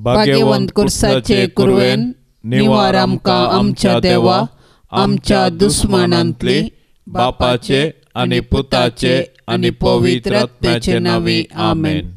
भाग्यवंत कुर्साचे कुरवेन निवार आमकां आमच्या देवा आमच्या दुस्मानांतली बापाचे आनी पुताचे आनी पवित्र आत्म्याचे नांवी आमेन.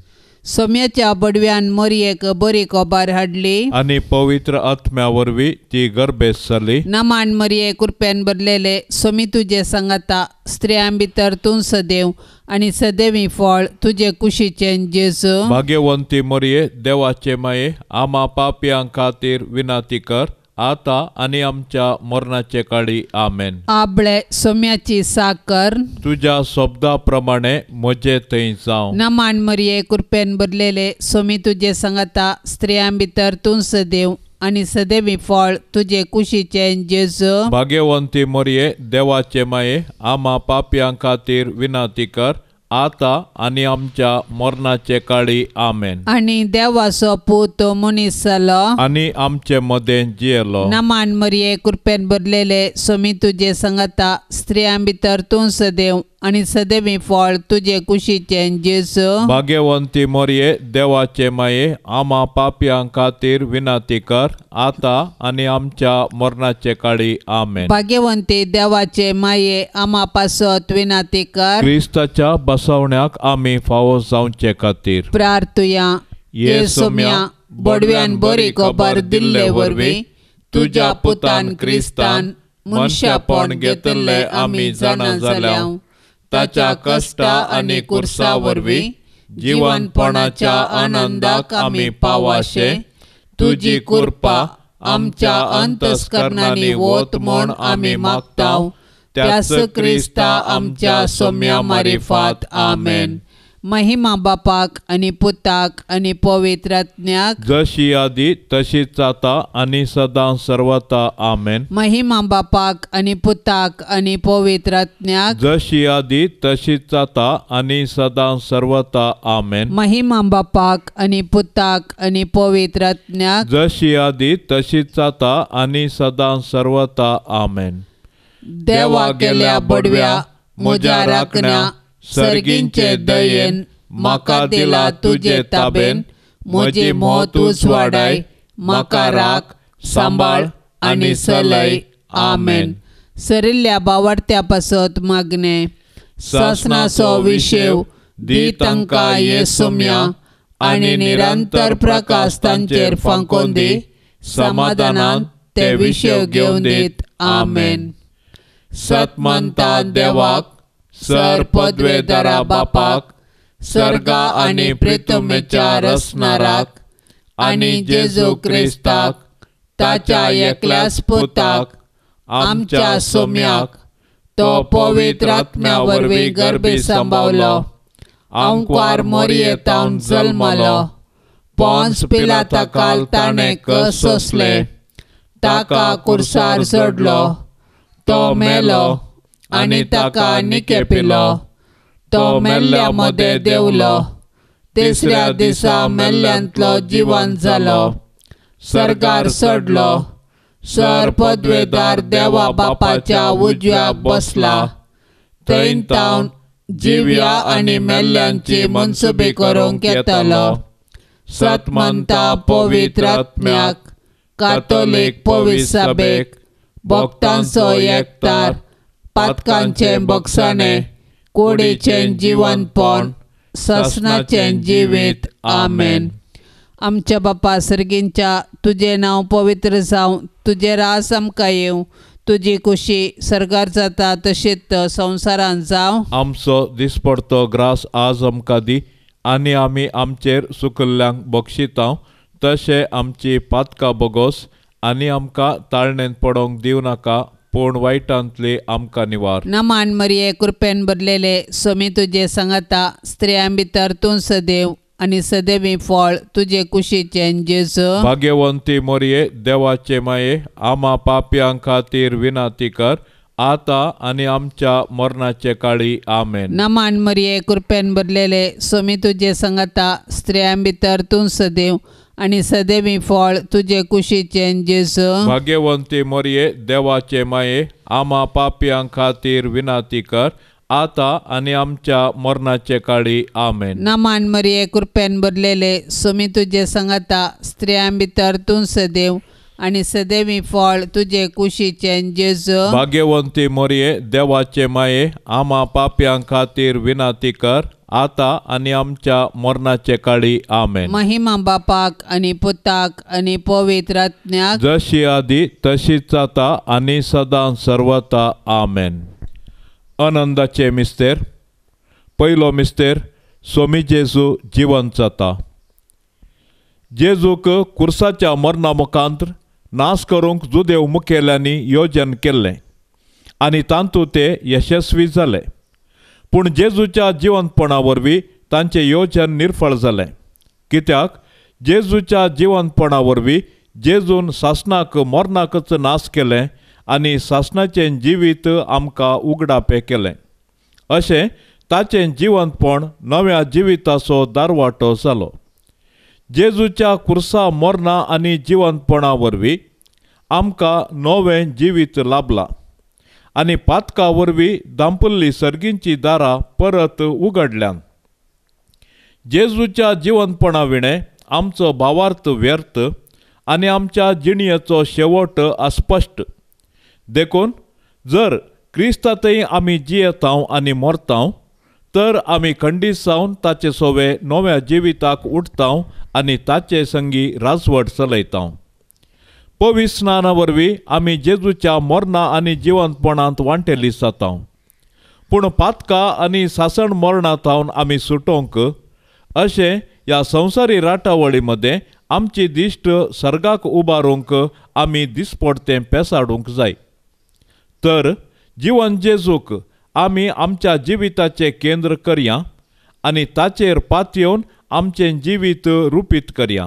सोम्याच्या बडव्यान मोरयेक बरी खबर हाडली आनी पवित्र आत्म्या वरवीं ती गर्भेस्त जाली. नमान मरये कुरप्यान भरलेले सोमी तुजे सांगाता स्त्रियां भितर तूं सदैव आनी सदैवी फळ तुजे कुशीचें जेजू. भाग्यवंती मरये देवाचे माये आमा पापयां खातीर विनंती कर आता आनी आमच्या मरणाचे काळी आमेन. आबळे सोम्याची साकर तुज्या शब्दा प्रमाणे म्हजे थंय जावं. नमान मरये कुरपेन भरलेले सोमी तुजे सांगाता स्त्रियां भितर तूं सदैव आनी सदैवी फळ तुजे कुशीचें जेजू. भाग्यवंती मरये देवाचे माये आमा पापयां खातीर विनंती कर आता आनी आमच्या मरणाचे काळी आमेन. आनी देवाचो पूत मनीस जालो आनी आमचे मदें जियेलो. नमान मरये कुरपेन भरलेले सोमी तुजे सांगाता स्त्रियां भितर तूं सदैव आनी सदैवी फळ तुजे कुशीचें जेजू. भाग्यवंती मरये देवाचे माये आमा पापयां खातीर विनंती कर आता आनी आमच्या मरणाचे काळी आमेन. भाग्यवंती देवाचे माये आमा पासत विनंती कर. क्रिस्ताच्या बसवण्याक आमी फावो जावचे खातीर प्रार्थुया. ये सोम्या बडव्यान बरी खबर दिल्ले वरवीं तुज्या पुतान क्रिस्तान मनशापण घेतिल्ले आमी जाणा जाल्या. ताच्या कश्टा आनी कुर्सा वरवीं जिवनपणाच्या आनंदाक आमी पावाशे तुजी कृपा आमच्या अंतस्करणांनी वत म्हूण आमी मागता. त्याच क्रिस्ता आमच्या सोम्या मारिफात आमेन. महिमा बापाक आनी पुताक आनी पवित्र आत्म्याक जशी आदी तशीच आता आनी सदां सर्वता आमेन. महिमा बापाक आनी पुताक आनी पवित्र आत्म्याक जशी आदी तशीच आता आनी सदां सर्वता आमेन. महिमा बापाक आनी पुताक आनी पवित्र आत्म्याक जशी आदी तशीच आता आनी सदां सर्वता आमेन. देवा गेल्या बडव्या म्हज्या राखण्या सर्गींचे दयेन म्हाका दिला तुजे ताबेन म्हजी मोत उजवाडाय म्हाका राख सांबाळ आनी सलय आमेन. सरिल्ल्या बावडत्या पासत मागणे सासनाचो विशेव दी तांकां ये सोम्या आनी निरंतर प्रकाश तांचेर फांकोन दी समाधानान ते विशेव घेवन दीत आमेन. सतमंता देवाक सर पदवेदारा बापाक सर्गा आनी प्रितमेच्या रसनाराक आनी जेजू क्रिस्ताक ताच्या एकल्याच पुताक आमच्या सोम्याक तो पवित्र आत्म्या वरवीं गर्भी सांबावलो आंकवार मोरयेतावन जल्मलो पोंस पिलाता काल ताणें कस सोंसले ताका कुर्सार चडलो तो मेलो आनी ताका निकेपिलो तो मेल्ल्या मदें देंवलो तिसऱ्या दिसा मेल्ल्यांतलो जिवन जालो सर्गार चडलो सर पदवेदार देवा बापाच्या उजव्याक बसला थंय तावन जिव्या आनी मेल्ल्यांची मनसुबी करूंक येतलो. सतमंता पवित्र आत्म्याक कातोलीक पवित्र सभेक भक्तांचो एकतार पातकांचें बक्षाणें कुडीचें जिवनपण ससनाचें जिवीत आमेन. आमच्या बापा सर्गींच्या तुजें नांव पवित्र जावं तुजें रास आमकां येवं तुजी कुशी सर्गार जाता तशीच संवसारांत जावं. आमचो दिसपडतो ग्रास आज आमकां दी आनी आमी आमचेर सुकल्ल्यांक बक्षिता तशें आमची पातकां बोगोस आनी आमकां ताळणेंत पडोवंक दिवं नाका पूण वायटांतली आमकां निवार. नमान मरिये कृपेन भरलेले सोमी तुजे सांगाता स्त्रियां भितर तूं सदैव आनी सदैवी फळ तुजे कुशीचें जेजू. भाग्यवंती मरिये देवाचे माये आमा पापयां खातीर विनंती कर आता आनी आमच्या मरणाचे काळी आमेन. नमान मरिये कृपेन भरलेले सोमी तुजे सांगाता स्त्रियां भितर तूं सदैव आनी सदैवी फळ तुजे कुशीचें जेजू. भाग्यवंती मरिये देवाचे माये आमा पापयां खातीर विनंती कर आतां आनी आमच्या मरणाचे काळी. आमेन. नमान मरिये, कृपेन भरलेले, स्वामी तुजे संगता, स्त्रियां भितर तूं सदैव आनी सदैवी फळ तुजे कुशीचें जेजू. भाग्यवंती मरिये, देवाचे माये, आमा पापयां खातीर विनंती कर, आतां आनी आमच्या मरणाचे काळी. आमेन. महिमा बापाक आनी पुताक आनी पवित्र आत्म्याक, जशी आदी तशीच आतां आनी सदां सर्वता. आमेन. आनंदाचे मिस्तेर. पयलो मिस्तेर, स्वामी जेजू जिवंत जाता. जेजूक कुर्साच्या मरणा मुखांत नाश करूंक जुदेव मुखेल्यांनी योजन केल्लें आनी तातूंत ते यशस्वी जाले. पूण जेजूच्या जिवंतपणा वरवीं तांचें योजन निर्फळ जालें. कित्याक जेजूच्या जिवंतपणा वरवीं जेजून सासणाक मरणाकच नाश केलें आनी सासणाचें जिवीत आमकां उगडापें केलें. अशें ताचें जिवंतपण नव्या जिविताचो दारवाटो जालो. जेजूच्या कुर्सा मरणा आनी जिवंतपणा वरवीं आमकां नवें जिवीत लाभलां आनी पातका वरवीं दांपुल्ली सर्गींची दारां परत उगडल्यान. जेजूच्या जिवंतपणा विणें आमचो भावार्थ व्यर्थ आनी आमच्या जिणयेचो शेवट अस्पश्ट. देखून जर क्रिस्तांतय आमी जियेतांव आनी मरतांव तर आमी खंडीत जावन ताचे सोवे नव्या जिविताक उठतांव आनी ताचे संगी राजवट चलयतांव. पवित्र स्नाना वरवीं आमी जेजूच्या मरणा आनी जिवंतपणांत वांटेली जातांव. पूण पातका आनी सासण मरणा थावन आमी सुटोवंक अशें ह्या संवसारी राटावळी मदें आमची दिश्ट सर्गाक उबारूंक आमी दिसपडतें पेसाडूंक जाय. तर जिवन जेजूक आमी आमच्या जिविताचें केंद्र करया आनी ताचेर पातयेवन आमचें जिवीत रुपीत करया.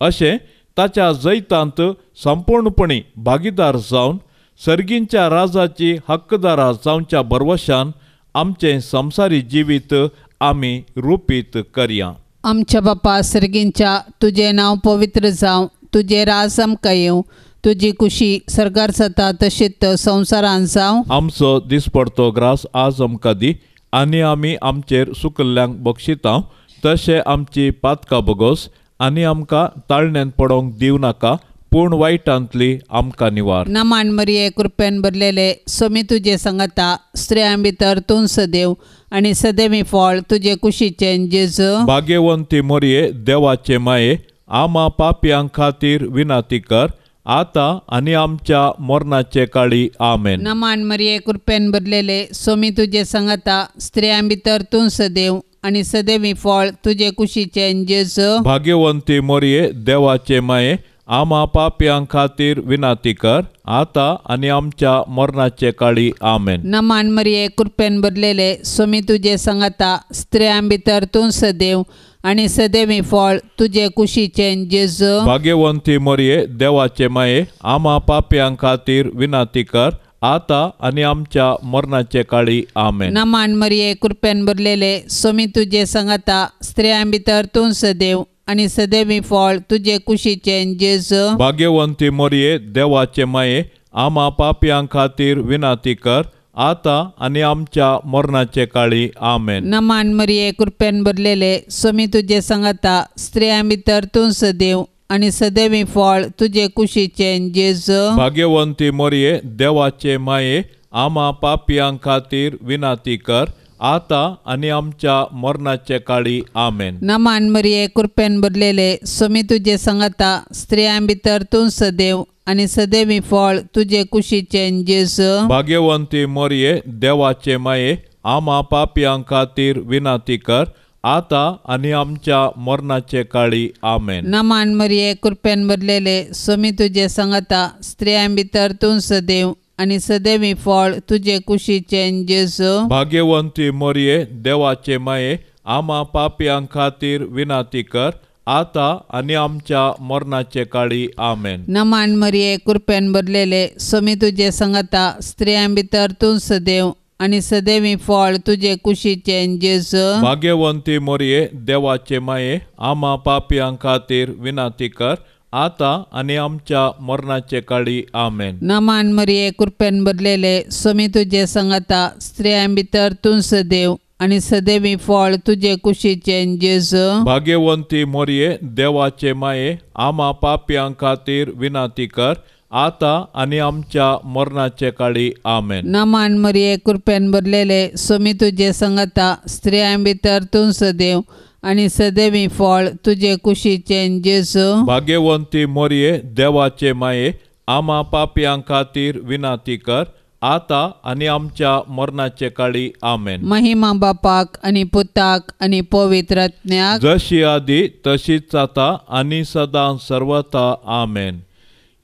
अशें ताच्या जैतांत संपूर्णपणी भागीदार जावन सर्गींच्या राजाची हक्कदारा जावच्या भरवशान आमचें संवसारी जिवीत आमी रुपीत करया. आमच्या बापा सर्गींच्या, तुजें नांव पवित्र जावं, तुजें राज आमकां येवं, तुजी कुशी सर्गार जाता तशीच संवसारांत जावं. आमचो दिसपडतो ग्रास आज आमकां दी आनी आमी आमचेर सुकल्ल्यांक बक्षितांव तशें आमची पातकां बगोस आनी आमकां ताळण्यांत पडोवंक दिवं नाका, पूण वायटांतली आमकां निवार. नमान मरिये, कृपेन भरलेले, स्वामी तुजे संगता, स्त्रियां भितर तूं सदैव आनी सदैवी फळ तुजे कुशीचें जेजू. भाग्यवंती मरिये, देवाचे माये, आमा पापयां खातीर विनंती कर, आतां आनी आमच्या मरणाचे काळी. आमेन. नमान मरिये, कृपेन भरलेले, स्वामी तुजे संगता, स्त्रियां भितर तूं सदैव आनी सदैवी फळ तुजे कुशीचें जेजू. भाग्यवंती मरिये, देवाचे माये, आमा पापयां खातीर विनंती कर, आतां आनी आमच्या मरणाचे काळी. आमेन. नमान मरिये, कृपेन भरलेले, स्वामी तुजे संगता, स्त्रियां भितर तूं सदैव आनी सदैवी फळ तुजे कुशीचें जेजू. भाग्यवंती मरिये, देवाचे माये, आमा पापयां खातीर विनंती कर, आतां आनी आमच्या मरणाचे काळी. आमेन. नमान मरिये, कृपेन भरलेले, स्वामी तुजे संगता, स्त्रियां भितर तूं सदैव आनी सदैवी फळ तुजे कुशीचें जेजू. भाग्यवंती मरिये, देवाचे माये, आमा पापयां खातीर विनंती कर, आतां आनी आमच्या मरणाचे काळी. आमेन. नमान मरिये, कृपेन भरलेले, स्वामी तुजे संगता, स्त्रियां भितर तूं सदैव आनी सदैवी फळ तुजे कुशीचें जेजू. भाग्यवंती मरिये, देवाचे माये, आमा पापयां खातीर विनंती कर, आतां आनी आमच्या मरणाचे काळी. आमेन. नमान मरिये, कृपेन भरलेले, स्वामी तुजे संगता, स्त्रियां भितर तूं सदैव आनी सदैवी फळ तुजे कुशीचें जेजू. भाग्यवंती मरिये, देवाचे माये, आमा पापयां खातीर विनंती कर, आतां आनी आमच्या मरणाचे काळी. आमेन. नमान मरिये, कृपेन भरलेले, स्वामी तुजे संगता, स्त्रियां भितर तूं सदैव आनी सदैवी फळ तुजे कुशीचें जेजू. भाग्यवंती मरिये, देवाचे माये, आमा पापयां खातीर विनंती कर, आतां आनी आमच्या मरणाचे काळी. आमेन. नमान मरिये, कृपेन भरलेले, स्वामी तुजे संगता, स्त्रियां भितर तूं सदैव आनी सदैवी फळ तुजे कुशीचें जेजू. भाग्यवंती मरिये, देवाचे माये, आमा पापयां खातीर विनंती कर, आतां आनी आमच्या मरणाचे काळी. आमेन. नमान मरिये, कृपेन भरलेले, स्वामी तुजे संगता, स्त्रियां भितर तूं सदैव आनी सदैवी फळ तुजे कुशीचें जेजू. भाग्यवंती मोरये, देवाचे माये, आमा पापयां खातीर विनंती कर, आतां आनी आमच्या मरणाचे काळी. आमेन. नमान मरिये, कृपेन भरलेले, स्वामी तुजे संगता, स्त्रियां भितर तूं सदैव आनी सदैवी फळ तुजे कुशीचें जेजू. भाग्यवंती मोरये, देवाचे माये, आमा पापयां खातीर विनंती कर, आतां आनी आमच्या मरणाचे काळी. आमेन. महिमा बापाक आनी पुताक आनी पवित्र आत्म्याक, जशी आदी तशीच आतां आनी सदां सर्वथा. आमेन.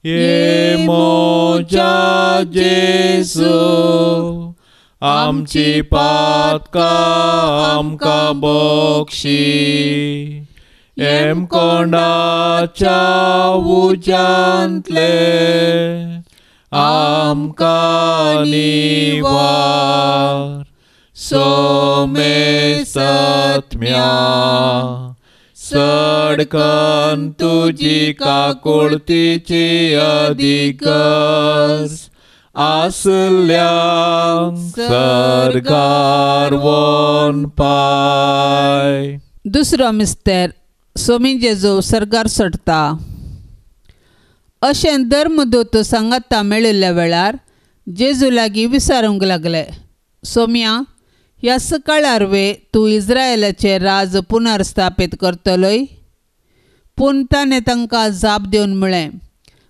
ये मोजा जेजू, आमची पातकां आमकां बक्षी, एमकोंडाच्या उज्यांतले आमकां निवार, सोमेसत्म्या सडकन तुजी काकुळतीची अधिगर्ज आसल्यांक सर्गार वोन पाय. दुसरो मिस्तेर, सोमी जेजू सर्गार सोडटा. अशें धर्मदूत सांगाता मेळिल्ल्या वेळार जेजू लागीं विचारूंक लागले, सोम्या, ह्या सकाळार वे तूं इस्रायलाचें राज पुनर्स्थापीत करतलोय? पूण ताणें तांकां जाप दिवन म्हळें,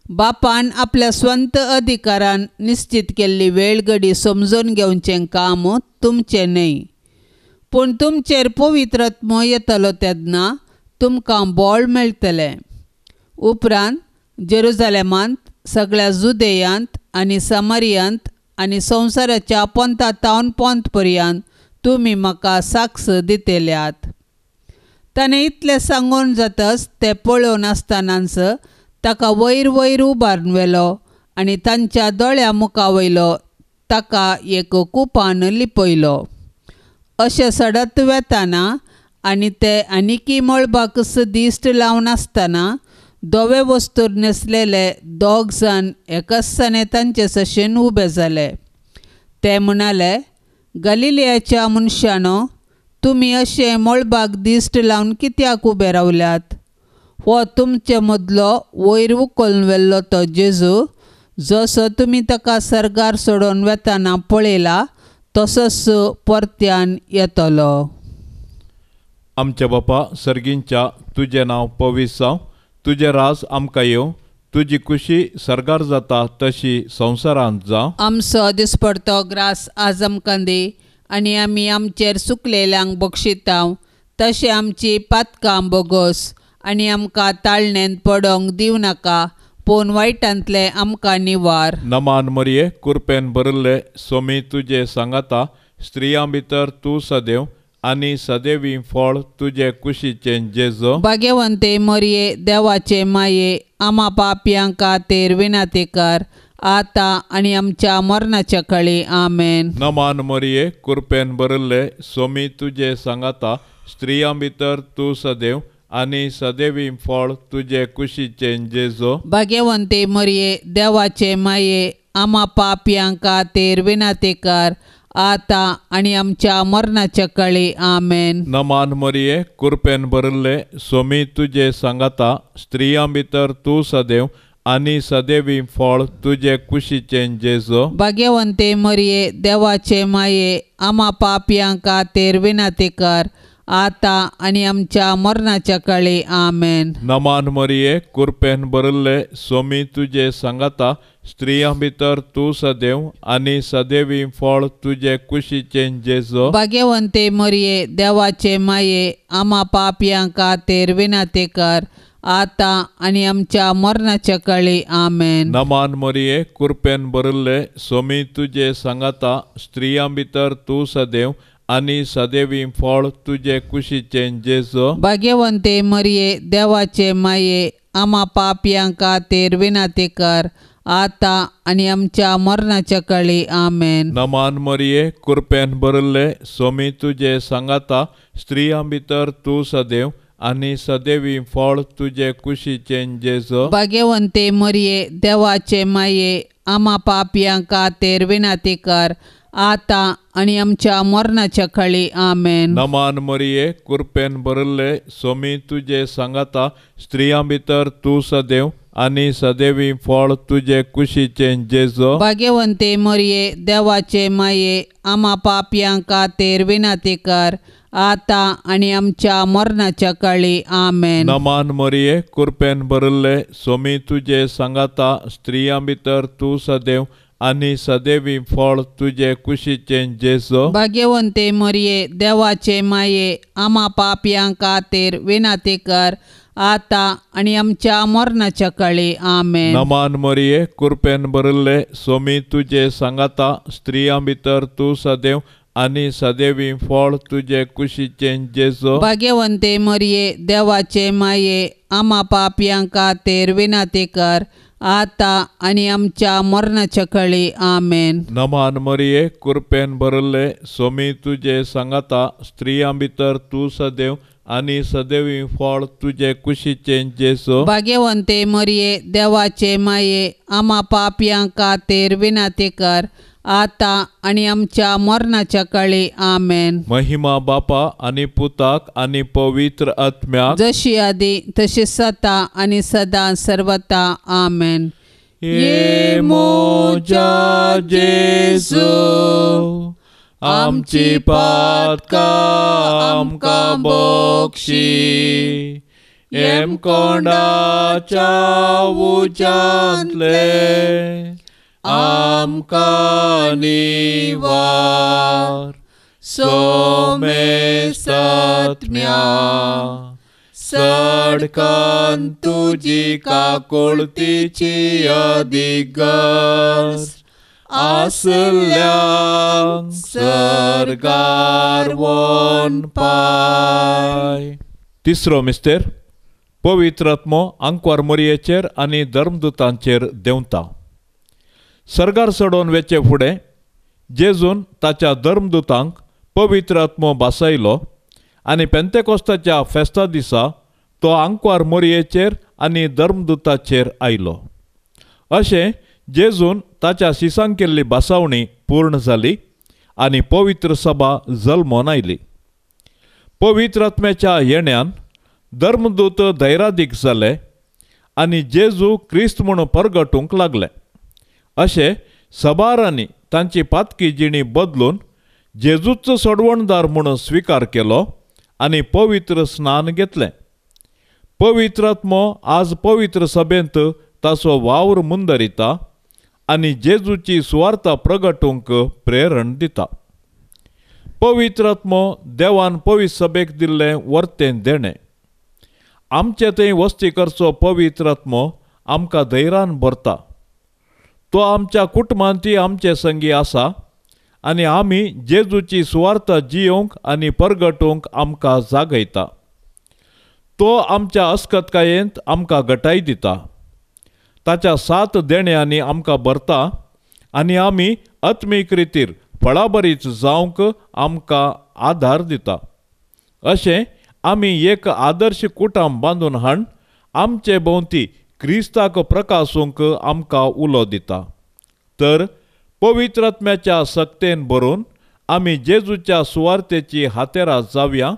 बापान आपल्या स्वंत अधिकारान निश्चित केल्ली वेळ घडी समजून घेवचें काम तुमचें न्हय, पूण तुमचेर पवित्र आत्मो येतलो तेन्ना तुमकां बळ मेळटलें. उपरांत जेरुजालेमांत, सगळ्या जुदेयांत आनी सामरियांत आनी संवसाराच्या पोंता तावन पोंत पर्यंत तुमी म्हाका साक्ष दितल्यात. ताणें इतलें सांगून जातच ते पळोवन आसतनाच ताका वयर वयर उबारून व्हेलो आनी तांच्या दोळ्या मुखा वयलो ताका एक कुपान लिपयलो. अशें सडत वेताना आनी ते आनिकी मळबाक दिश्ट लावन आसतना धवे वस्तूर न्हेसलेले दोग जाण एकाच तांचे सशेन उबे जाले. ते म्हणाले, गलिलियाच्या मनशानो, तुमी अशें मळबाक दिश्ट लावन कित्याक उबे रावल्यात? हो तुमचे मदलो वयर उखलून व्हेल्लो तो जेजू, जसो तुमी ताका सर्गार सोडून वेताना पळयला तसोच परत्यान येतलो. आमच्या बापा सर्गींच्या, तुजें नांव पवित्र जावं, तुजें राज आमकां येवं, तुजी खुशी सर्गार जाता तशी संवसारांत जावं. आमचो दिसपडतो ग्रास आज आमकां दी आनी आमी आमचेर सुकलेल्यांक बक्षितांव तशें आमची पातकां बोगोस आनी आमकां ताळणेंत पडोंक दिवं नाका, पूण वायटांतलें आमकां निवार. नमान मरिये, कुरपेन भरिल्ले, सोमी तुजे सांगाता, स्त्रियां भितर तूं सदैव आनी सदैवी फळ तुजे कुशीचें जेजू. भाग्यवंते मरिये, देवाचे माये, आमा पापयां खातीर विनंती कर, आतां आनी आमच्या मरणाच्या काळी. आमेन. नमान मरिये, कुरपेन भरिल्ले, सोमी तुजे सांगाता, स्त्रियां भितर तूं सदैव आनी सदैवी फळ तुजे कुशीचें जेजू. भाग्यवंते मरिये, देवाचे माये, आमा पापयां खातीर विनंती कर, आतां आनी आमच्या मरणाच्या काळी. आमेन. नमान मरिये, कुरपेन भरिल्ले, सोमी तुजे सांगाता, स्त्रियां भितर तूं सदैव आनी सदैवी फळ तुजे कुशीचें जेजू. भाग्यवंते मरिये, देवाचे माये, आमा पापयां खातीर विनंती कर, आतां आनी आमच्या मरणाच्या काळी. आमेन. नमान मरिये, कुरपेन भरिल्ले, सोमी तुजे सांगाता, स्त्रियां भितर तूं सदैव आनी सदैवी फळ तुजे कुशीचें जेजू. भाग्यवंते मरिये, देवाचे माये, आमा पापयां खातीर विनंती कर, आतां आनी आमच्या मरणाच्या काळी. आमेन. नमान मरिये, कुरपेन भरिल्ले, सोमी तुजे सांगाता, स्त्रियां भितर तूं सदैव आनी सदैवी फळ तुजे कुशीचें जेजू. भाग्यवंते मरिये, देवाचे माये, आमा पापयां खातीर विनंती कर, आतां आनी आमच्या मरणाच्या काळी. आमेन. नमान मरिये, कुरपेन भरिल्ले, सोमी तुजे सांगाता, स्त्रियां भितर तूं सदैव आनी सदैवी फळ तुजे कुशीचें जेजू. भाग्यवंते मरिये देवाचे माये आमा पापयां खातीर विनंती कर आतां आनी आमच्या मरणाच्या काळी. आमेन. नमान मरिये कृपेन भरिल्ले सोमी तुजे सांगाता, स्त्रियां भितर तूं सदैव आनी सदैवी फळ तुजे कुशीचें जेजू. भाग्यवंते मरिये देवाचे माये आमा पापयां खातीर विनंती कर आतां आनी आमच्या मरणाच्या काळी. आमेन. नमान मरिये कृपेन भरिल्ले सोमी तुजे सांगाता, स्त्रियां भितर तूं सदैव आनी सदैवी फळ तुजे कुशीचें जेजू. भाग्यवंते मरिये देवाचे माये आमा पापयां खातीर विनंती कर आतां आनी आमच्या मरणाच्या काळी. आमेन. नमान मरिये कृपेन भरिल्ले सोमी तुजे सांगाता, स्त्रियां भितर तूं सदैव आनी सदैवी फळ तुजे कुशीचें जेजू. भाग्यवंते मरिये देवाचे माये आमा पापयां खातीर विनंती कर आतां आनी आमच्या मरणाच्या काळी. आमेन. नमान मरिये कृपेन भरिल्ले सोमी तुजे सांगाता, स्त्रियां भितर तूं सदैव आनी सदैवी फळ तुजे कुशीचें जेजू. भाग्यवंते मरिये देवाचे माये आमा पापयां खातीर विनंती कर आतां आनी आमच्या मरणाच्या काळी. आमेन. महिमा बापा आनी पुताक आनी पवित्र आत्म्याक, जशी आदी तशी सता आनी सदां सर्वता. आमेन. ये मोजा जेजू आमची पातकां आमकां बक्षी, येमकोंडाच्या उज्यांतले आमकां निवार. सोमे सत्म्या सडकन तुजी काकुळतीची अधिगर्ज आसल्यांक सर्गार वोन पाय. तिसरो मिस्तेर पवित्र आत्मो आंकवार मोरयेचेर आनी धर्मदूतांचेर देंवता. सर्गार चडोवन वेचे फुडें जेजून ताच्या धर्मदूतांक पवित्र आत्मो भासायलो आनी पेंतेकोस्ताच्या फेस्ता दिसा तो आंकवार मोरयेचेर आनी धर्मदूताचेर आयलो. अशें जेजून ताच्या शिसांक केल्ली भासावणी पूर्ण जाली आनी पवित्र सभा जल्मोन आयली. पवित्र आत्म्याच्या येण्यान धर्मदूत धैरादीक जाले आनी जेजू क्रिस्त म्हूण परगटूंक लागले. अशें सबारांनी तांची पातकी जिणी बदलून जेजूचो सोडवणदार म्हूण स्विकार केलो आनी पवित्र स्नान घेतलें. पवित्र आत्मो आज पवित्र सभेंत ताचो वावर मुंदरिता आनी जेजूची सुवार्ता प्रगटूंक प्रेरण दिता. पवित्र आत्मो देवान पवित्र सभेक दिल्लें वर्तें देणें. आमचे थंय वस्ती करचो पवित्र आत्मो आमकां धैर्यान भरता. तो आमच्या कुटुंबांत आमचे संगी आसा आनी आमी जेजूची सुवार्ता जियोवंक आनी परगटूंक आमकां जागयता. तो आमच्या अस्कतकायेंत आमकां गटाय दिता. ताच्या सात देण्यांनी आमकां भरता आनी आमी आत्मीक रितीर फळाबरीच जावंक आमकां आदार दिता. अशें आमी एक आदर्श कुटाम बांदून हाड आमचे भोंवती क्रिस्ताक प्रकासूंक आमकां उलो दिता. तर पवित्र आत्म्याच्या सक्तेन भरून आमी जेजूच्या सुवार्तेची हातेरां जावया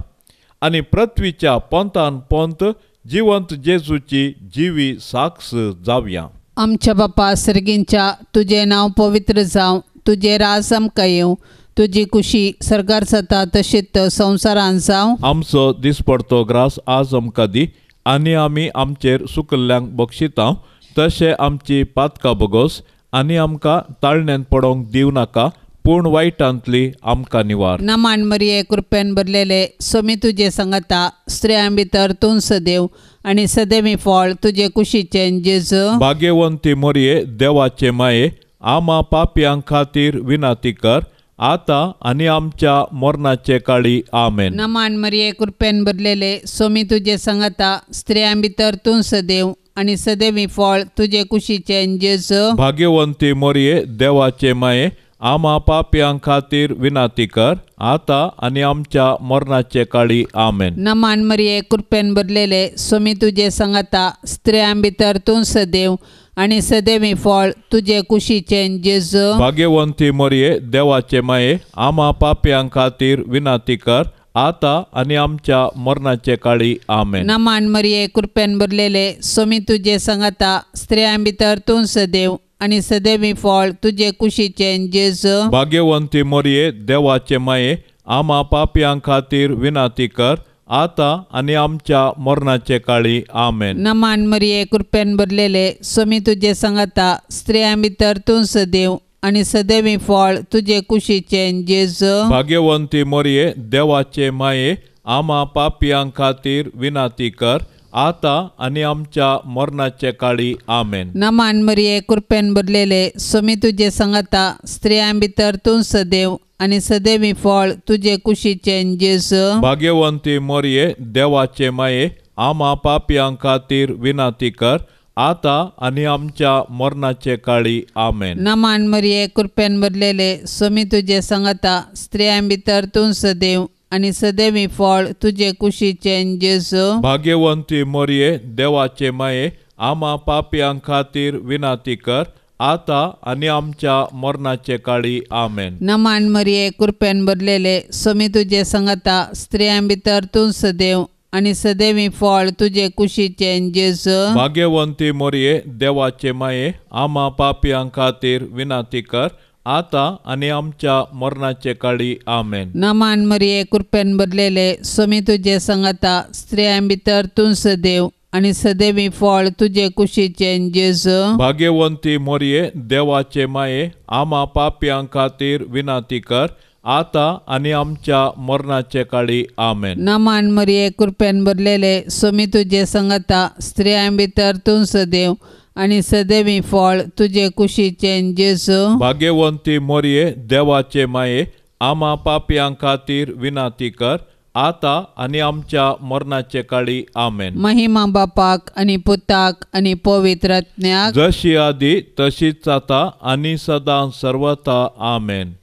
आनी पृथ्वीच्या पोंतान पोंत जिवंत जेजूची जिवी साक्ष जावया. आमच्या बापा सर्गींच्या तुजें नांव पवित्र जावं, तुजें राज आमकां येवं, तुजी कुशी सर्गार जाता तशीच संवसारान जावं. आमचो दिसपडतो ग्रास आज आमकां दी आनी आमी आमचेर सुकल्ल्यांक बक्षिता तशें आमची पातकां बगोस आनी आमकां ताळण्यांत पडोवंक दिवं नाका, पूण वायटांतली आमकां निवार. नमान मरिये कृपेन भरलेले सोमी तुजे संगता, स्त्रियां भितर तूं सदैव आनी सदैवी फळ तुजे कुशीचें जेजू. भाग्यवंती मरिये देवाचे माये आमा पापयां खातीर विनंती कर आतां आनी आमच्या मरणाचे काळी. आमेन. नमान मरिये कृपेन भरलेले सोमी तुजे संगता, स्त्रियां भितर तूं सदैव आनी सदैवी फळ तुजे कुशीचें जेजू. भाग्यवंती मरिये देवाचे माये आमा पापयां खातीर विनाती कर आतां आनी आमच्या मरणाचे काळी. आमेन. नमान मरिये, कृपेन भरलेले, स्वामी तुजे सांगाता, स्त्रियां भितर तूं सदैव आनी सदैवी फळ तुजे कुशीचें जेजू. भाग्यवंती मरिये, देवाचे माये, आमा पापयां खातीर विनाती कर आतां आनी आमच्या मरणाचे काळी. आमेन. नमान मरिये, कृपेन भरलेले, स्वामी तुजे सांगाता, स्त्रियां भितर तूं सदैव आनी सदैवी फळ तुजे कुशीचें जेजू. भाग्यवंती मरिये, देवाचे माये, आमा पापयां खातीर विनाती कर आतां आनी आमच्या मरणाचे काळी. आमेन. नमान मरिये, कृपेन भरलेले, स्वामी तुजे सांगाता, स्त्रियां भितर तूं सदैव आनी सदैवी फळ तुजे कुशीचें जेजू. भाग्यवंती मरिये, देवाचे माये, आमा पापयां खातीर विनाती कर आतां आनी आमच्या मरणाचे काळी. आमेन. नमान मरिये, कृपेन भरलेले, स्वामी तुजे सांगाता, स्त्रियां भितर तूं सदैव आनी सदैवी फळ तुजे कुशीचें जेजू. भाग्यवंती मरिये, देवाचे माये, आमा पापयां खातीर विनाती कर आतां आनी आमच्या मरणाचे काळी. आमेन. नमान मरिये, कृपेन भरलेले, स्वामी तुजे सांगाता, स्त्रियां भितर तूं सदैव आनी सदैवी फळ तुजे कुशीचें जेजू. भाग्यवंती मरिये, देवाचे माये, आमा पापयां खातीर विनाती कर आतां आनी आमच्या मरणाचे काळी. आमेन. नमान मरिये, कृपेन भरलेले, स्वामी तुजे सांगाता, स्त्रियां भितर तूं सदैव आनी सदैवी फळ तुजे कुशीचें जेजू. भाग्यवंती मरिये, देवाचे माये, आमा पापयां खातीर विनाती कर आतां आनी आमच्या मरणाचे काळी. आमेन. नमान मरिये, कृपेन भरलेले, स्वामी तुजे सांगाता, स्त्रियां भितर तूं सदैव आनी सदैवी फळ तुजे कुशीचें जेजू. भाग्यवंती मरिये, देवाचे माये, आमा पापयां खातीर विनाती कर आतां आनी आमच्या मरणाचे काळी. आमेन. नमान मरिये, कृपेन भरलेले, स्वामी तुजे सांगाता, स्त्रियां भितर तूं सदैव आनी सदैवी फळ तुजे कुशीचें जेजू. भाग्यवंती मरिये, देवाचे माये, आमा पापयां खातीर विनाती कर आतां आनी आमच्या मरणाचे काळी. आमेन. महिमा बापाक आनी पुताक आनी पवित्र आत्म्याक, जशी आदी तशीच आतां आनी सदां सर्वथा. आमेन.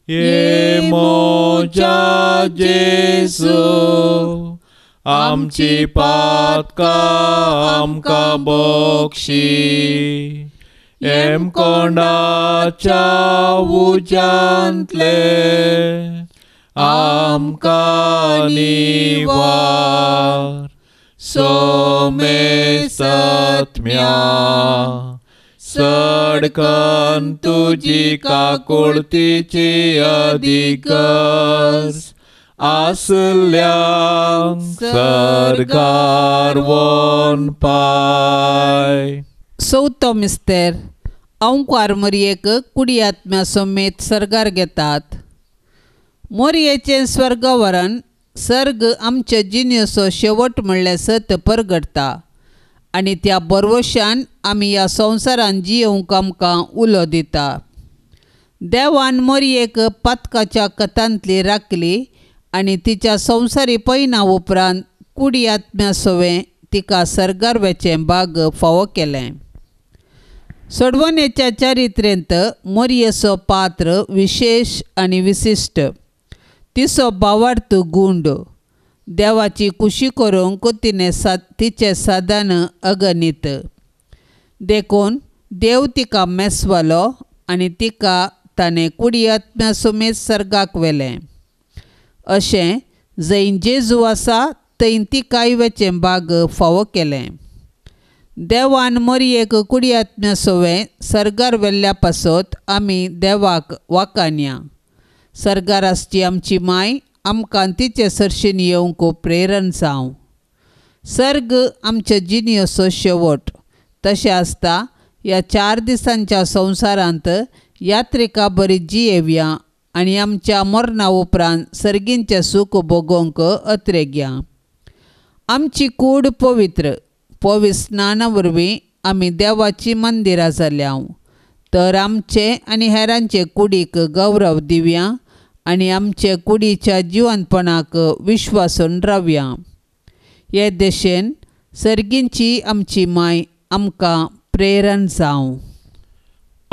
ये मोजा जेजू, आमची पातकां आमकां बक्षी, हेमकोंडाच्या उज्यांतले आमकां निवार, सोमे सत्म्या सडकन तुजी काकुळतीची अधिकस आसल्यांक सर्गार वोन पाय. चवथो मिस्तेर. अंकार मोरयेक कुडी आत्म्या समेत सर्गार घेतात. मोरयेचें स्वर्गवरण सर्ग आमच्या जिणेचो शेवट म्हणल्यार सत परगटता आनी त्या बरवशान आमी ह्या संवसारान जियेवंक आमकां उलो दिता. देवान मोरयेक पातकाच्या कथांतली राखली आनी तिच्या संवसारी पयना उपरांत कुडी आत्म्या सवें तिका सर्गार वेचें भाग फावो केलें. सोडवणेच्या चरित्रेंत मोरयेचो पात्र विशेश आनी विशिश्ट. तिचो भावार्थ गुंड. देवाची कुशी करूंक तिणें तिचें साधन अगणीत. देखून देव तिका मेसवलो आनी तिका ताणें कुडी आत्म्या समेत सर्गाक व्हेलें. अशें जंय जेजू आसा थंय तिकाय वेचें भाग फावो केलें. देवान मोरयेक कुडी आत्म्या सवें सर्गार व्हेल्ल्या पासत आमी देवाक वाखाणया. सर्गार आसची आमची माय आमकां तिचे सरशीन येवंक प्रेरण जावं. सर्ग आमच्या जिणेचो शेवट. तशें आसता ह्या 4 दिसांच्या संवसारांत यात्रिका बरी जियेवया आनी आमच्या मरणा उपरांत सर्गींचें सूख भोगोवंक अत्रेगया. आमची कूड पवित्र पवित्र स्नाना वरवीं आमी देवाची मंदिरां जाल्या. तर आमचे आनी हेरांचे कुडीक गौरव दिवया आनी आमचे कुडीच्या जिवनपणाक विश्वासून रावया. हे देशेन सर्गींची आमची माय आमकां प्रेरण जावं.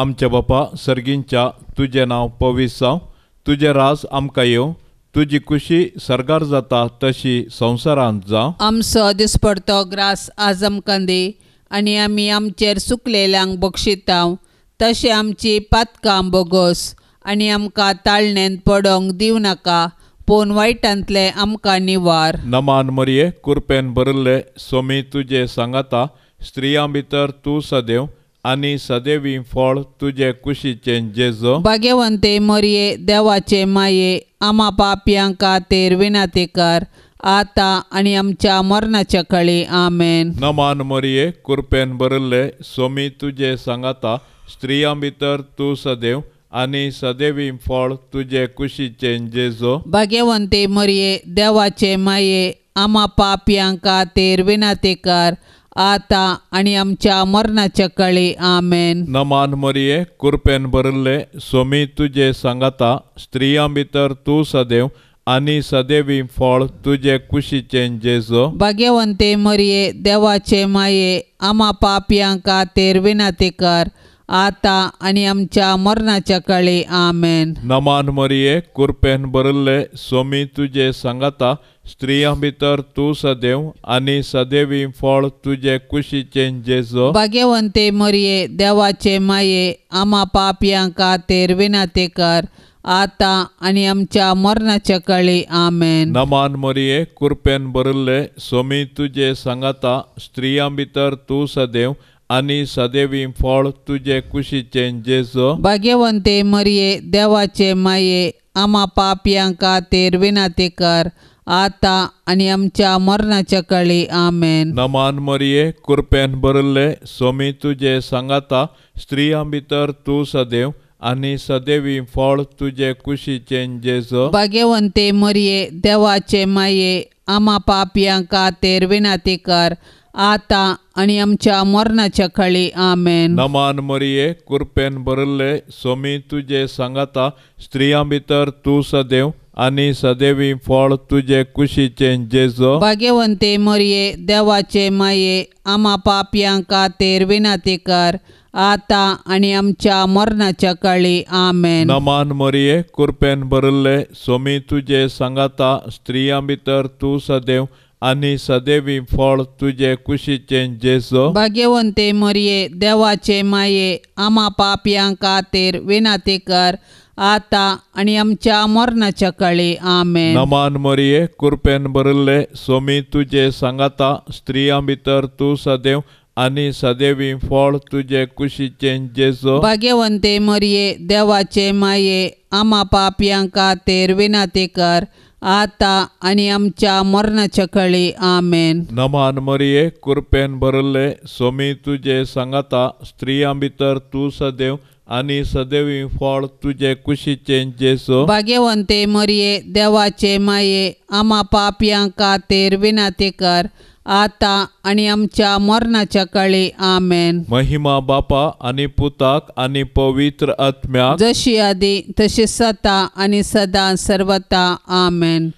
आमच्या बापा सर्गींच्या तुजें नांव पवित्र जावं, तुजें राज आमकां येवं, तुजी कुशी सर्गार जाता तशी संवसारांत जावं. आमचो दिसपडतो ग्रास आज आमकां दी आनी आमी आमचेर सुकलेल्यांक बक्षितांव तशें आमची पातकां बोगोस आनी आमकां ताळणेंत पडोंक दिवं नाका पूण वायटांतलें आमकां निवार. नमान मरिये, कुरपेन भरिल्ले सोमी तुजे सांगाता, स्त्रियां भितर तूं सदैव आनी सदैवी फळ तुजे कुशीचें जेजो. भाग्यवंते मरिये, देवाचे माये, आमा पापयां खातीर विनंती कर आतां आनी आमच्या मरणाच्या कळी. आमेन. नमान मरिये, कुरपेन भरिल्ले सोमी तुजे सांगाता, स्त्रियां भितर तूं सदैव आनी सदैवी फळ तुजे कुशीचें जेजो. भाग्यवंते मरिये, देवाचे माये, आमा पापयां खातीर विनंती कर आतां आनी आमच्या मरणाच्या कळी. आमेन. नमान मरिये, कुरपेन भरिल्ले सोमी तुजे सांगाता, स्त्रियां भितर तूं सदैव आनी सदैवी फळ तुजे कुशीचें जेजो. भाग्यवंते मरिये, देवाचे माये, आमा पापयां खातीर विनंती कर आतां आनी आमच्या मरणाच्या कळी. आमेन. नमान मरिये, कुरपेन भरिल्ले सोमी तुजे सांगाता, स्त्रियां भितर तूं सदैव आनी सदैवी फळ तुजे कुशीचें जेजो. भाग्यवंते मरिये, देवाचे माये, आमा पापयां खातीर विनंती कर आतां आनी आमच्या मरणाच्या कळी. आमेन. नमान मरिये, कुरपेन भरिल्ले सोमी तुजे सांगाता, स्त्रियां भितर तूं सदैव आनी सदैवी फळ तुजे कुशीचें जेजो. भाग्यवंते मरिये, देवाचे माये, आमा पापयां खातीर विनंती कर आतां आनी आमच्या मरणाच्या कळी. आमेन. नमान मरिये, कुरपेन भरिल्ले सोमी तुजे सांगाता, स्त्रियां भितर तूं सदैव आनी सदैवी फळ तुजे कुशीचें जेजो. भाग्यवंते मरिये, देवाचे माये, आमा पापयां खातीर विनंती कर आतां आनी आमच्या मरणाच्या कळी. आमेन. नमान मरिये, कुरपेन भरिल्ले सोमी तुजे सांगाता, स्त्रियां भितर तूं सदैव आनी सदैवी फळ तुजे कुशीचें जेजो. भाग्यवंते मरिये, देवाचे माये, आमा पापयां खातीर विनंती कर आतां आनी आमच्या मरणाच्या कळी. आमेन. नमान मरिये, कुरपेन भरिल्ले सोमी तुजे सांगाता, स्त्रियां भितर तूं सदैव आनी सदैवी फळ तुजे कुशीचें जेजो. भाग्यवंते मरिये, देवाचे माये, आमा पापयां खातीर विनंती कर आतां आनी आमच्या मरणाच्या कळी. आमेन. नमान मरिये, कुरपेन भरिल्ले सोमी तुजे सांगाता, स्त्रियां भितर तूं सदैव आनी सदैवी फळ तुजे कुशीचें जेजो. भाग्यवंते मरिये, देवाचे माये, आमा पापयां खातीर विनंती कर आतां आनी आमच्या मरणाच्या कळी. आमेन. नमान मरिये, कुरपेन भरिल्ले सोमी तुजे सांगाता, स्त्रियां भितर तूं सदैव आनी सदैवी फळ तुजे कुशीचें जेजो. भाग्यवंते मरिये, देवाचे माये, आमा पापयां खातीर विनंती कर आतां आनी आमच्या मरणाच्या कळी. आमेन. महिमा बापा आनी पुताक आनी पवित्र आत्म्याक, जशी आदी तशी सता आनी सदां सर्वता. आमेन.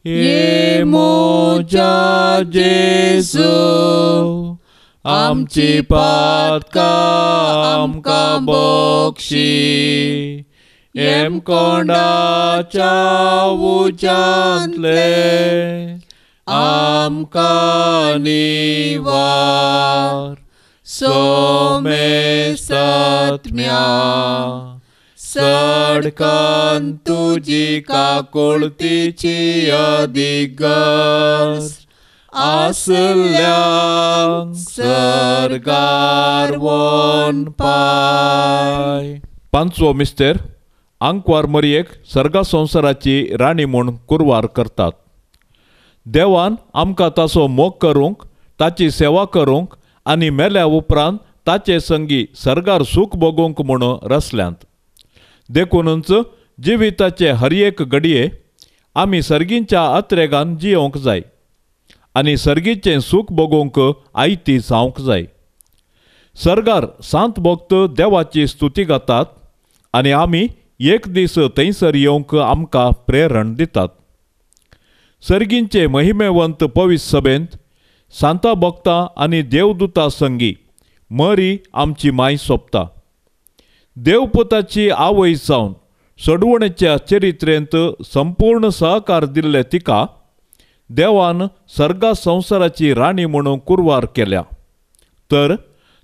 ये मोजा जेजू, आमची पातकां आमकां बक्षी, येमकोंडाच्या उज्यांतले आमकां निवार. सोमेस्तात्म्या सडकन तुजी काकुळतीची अधिगर्ज आसल्यांक सर्गार वोन पाय. पांचवो मिस्तेर आंकवार मरयेक सर्गा संवसाराची राणी म्हूण कुरवार करतात. देवान आमकां ताचो मोग करूंक, ताची सेवा करूंक आनी मेल्या उपरांत ताचे संगी सर्गार सूख भोगूंक म्हूण रचल्यांत. देखूनच जिविताचे हर एक घडये आमी सर्गींच्या अत्रेगान जियोवंक जाय आनी सर्गीचें सूख भोगूंक आयती जावंक जाय. सर्गार सांत भक्त देवाची स्तुती गातात आनी आमी एक दीस थंयसर येवंक आमकां प्रेरण दितात. सर्गींचे महिमेवंत पवित्र सभेंत सांता भक्तां आनी देवदूता संगी मरी आमची माय सोंपता. देवपुताची आवय जावन सोडवणेच्या चरित्रेंत संपूर्ण सहकार दिल्ले तिका देवान सर्गा संवसाराची राणी म्हणून कुरवार केल्या. तर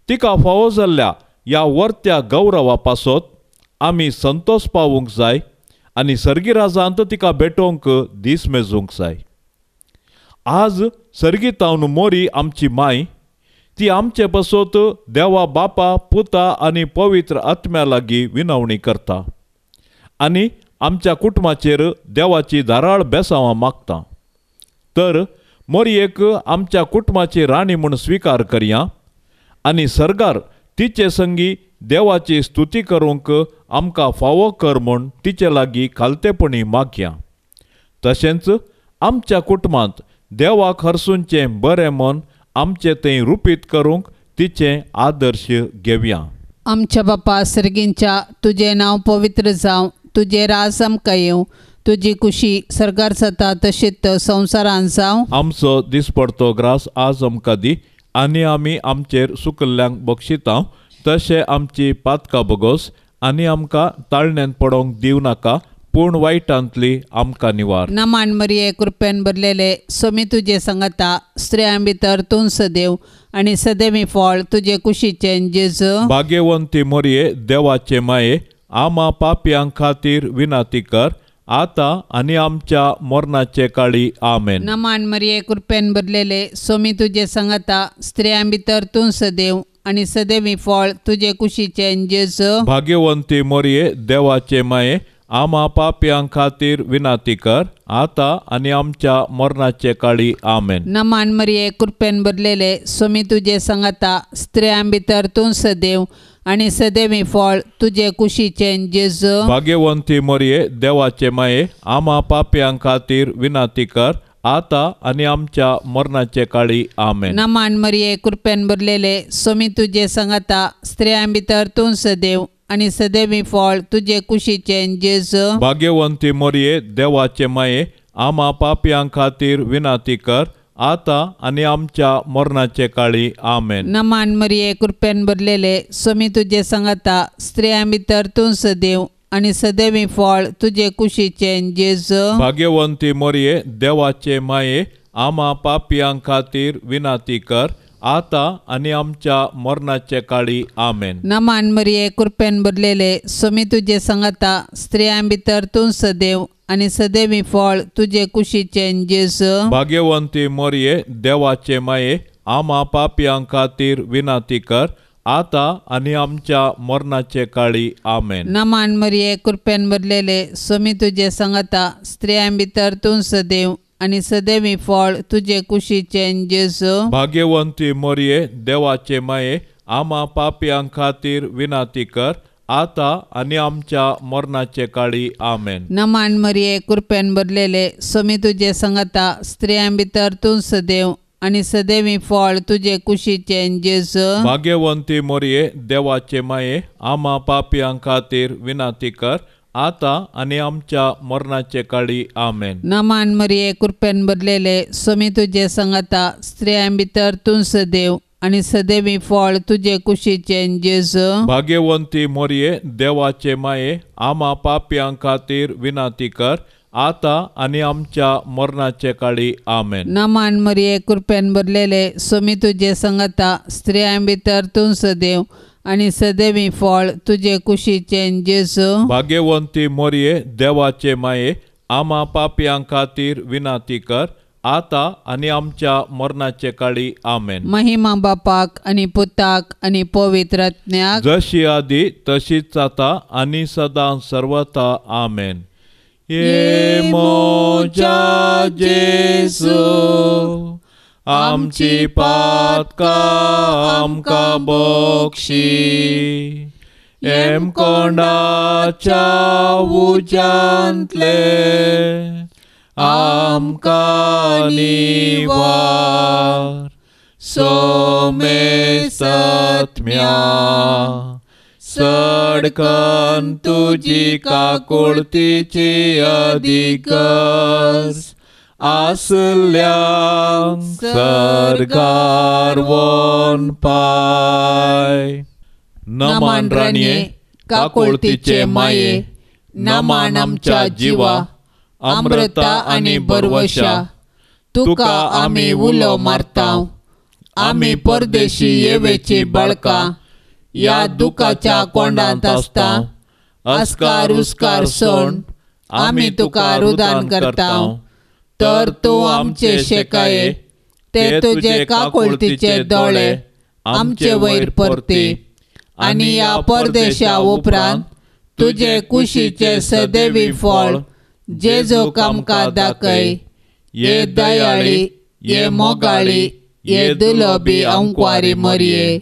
तिका फावो जाल्ल्या ह्या वर्त्या गौरवा पासत आमी संतोष पावूंक जाय आनी सर्गीराजांत तिका भेटोवंक दीस मेजूंक जाय. आज सर्गीतावन मोरी आमची माय ती आमचे पासत देवा बापा पुता आनी पवित्र आत्म्या लागीं विनवणी करता आनी आमच्या कुटुंबाचेर देवाची धाराळ बेसांवां मागता. तर मोरयेक आमच्या कुटुंबाची राणी म्हूण स्विकार करया आनी सर्गार तिचे संगी देवाची स्तुती करूंक आमकां फावो कर म्हूण तिचे लागीं खालतेपणी मागया. तशेंच आमच्या कुटुंबांत देवाक हरसूनचें बरें मन आमचें थंय रुपीत करूंक तिचें आदर्श घेवया. आमच्या बापा सर्गींच्या, तुजें नांव पवित्र जावं, तुजें राज आमकां येवं, तुजी कुशी सर्गार जाता तशीच संवसारांत जावं. आमचो दिसपडतो ग्रास आज आमकां दी आनी आमी आमचेर सुकल्ल्यांक बक्षिता तशें आमची पातकां बगोस आनी आमकां ताळण्यांत पडोवंक दिवं नाका, पूण वायटांतली आमकां निवार. नमान मरिये, कृपेन भरलेले, स्वामी तुजे संगता, स्त्रियां भितर तूं सदैव आनी सदैवी फळ तुजे कुशीचें जेजू. भाग्यवंती मोरये, देवाचे माये, आमा पापयां खातीर विनंती कर आतां आनी आमच्या मरणाचे काळी. आमेन. नमान मरिये, कृपेन भरलेले, स्वामी तुजे संगता, स्त्रियां भितर तूं सदैव आनी सदैवी फळ तुजे कुशीचें जेजू. भाग्यवंती मोरये, देवाचे माये, आमा पापयां खातीर विनंती कर आतां आनी आमच्या मरणाचे काळी. आमेन. नमान मरिये, कृपेन भरलेले, स्वामी तुजे संगता, स्त्रियां भितर तूं सदैव आनी सदैवी फळ तुजे कुशीचें जेजू. भाग्यवंती मोरये, देवाचे माये, आमा पापयां खातीर विनंती कर आतां आनी आमच्या मरणाचे काळी. आमेन. नमान मरिये, कृपेन भरलेले, स्वामी तुजे संगता, स्त्रियां भितर तूं सदैव आनी सदैवी फळ तुजे कुशीचें जेजू. भाग्यवंती मोरये, देवाचे माये, आमा पापयां खातीर विनंती कर आतां आनी आमच्या मरणाचे काळी. आमेन. नमान मरिये, कृपेन भरलेले, स्वामी तुजे संगता, स्त्रियां भितर तूं सदैव आनी सदैवी फळ तुजे कुशीचें जेजू. भाग्यवंती मोरये, देवाचे माये, आमा पापयां खातीर विनंती कर आतां आनी आमच्या मरणाचे काळी. आमेन. नमान मरिये, कृपेन भरलेले, स्वामी तुजे संगता, स्त्रियां भितर तूं सदैव आनी सदैवी फळ तुजे कुशीचें जेजू. भाग्यवंती मोरये, देवाचे माये, आमा पापयां खातीर विनंती कर आतां आनी आमच्या मरणाचे काळी. आमेन. नमान मरिये, कृपेन भरलेले, स्वामी तुजे संगता, स्त्रियां भितर तूं सदैव आनी सदैवी फळ तुजे कुशीचें जेजू. भाग्यवंती मोरये, देवाचे माये, आमा पापयां खातीर विनंती कर आतां आनी आमच्या मरणाचे काळी. आमेन. नमान मरिये, कृपेन भरलेले, स्वामी तुजे संगता, स्त्रियां भितर तूं सदैव आनी सदैवी फळ तुजे कुशीचें जेजू. भाग्यवंती मोरये, देवाचे माये, आमा पापयां खातीर विनंती कर आतां आनी आमच्या मरणाचे काळी. आमेन. नमान मरिये, कृपेन भरलेले, स्वामी तुजे संगता, स्त्रियां भितर तूं सदैव आनी सदैवी फळ तुजे कुशीचें जेजू. भाग्यवंती मोरये, देवाचे माये, आमा पापयां खातीर विनंती कर आतां आनी आमच्या मरणाचे काळी. आमेन. नमान मरिये, कृपेन भरलेले, स्वामी तुजे संगता, स्त्रियां भितर तूं सदैव आनी सदैवी फळ तुजे कुशीचें जेजू. भाग्यवंती मोरये, देवाचे माये, आमा पापयां खातीर विनंती कर आतां आनी आमच्या मरणाचे काळी. आमेन. महिमा बापाक आनी पुताक आनी पवित्र आत्म्याक, जशी आदी तशीच आतां आनी सदां सर्वथा. आमेन. ये मोजा जेजू, आमची पातकां आमकां बक्षी, एमकोंडाच्या उज्यांतले आमकां निवार, सोमेसत्म्या सडकन तुजी काकुळतीची अधिगर्ज आसल्यांक सर्गार वोन पाय. नमान राणये, काकोळतीचे माये, नमान आमच्या जिवा, अमृता आनी बरवशा, तुका आमी उलो मारता. आमी परदेशी येवेची बाळकां ह्या दुखाच्या कोंडांत आसता. अस्कार उस्कार सोण आमी तुका रुदान करता. तर तूं आमचे शेकाये ते तुजे काकुळतीचे दोळे आमचे वयर परती आनी ह्या परदेशा उपरांत तुजे कुशीचे सदैवी फळ जेजूक आमकां दाखय. ये दयाळी, ये मोगाळी, ये दुलोबी अंकवारी मरये,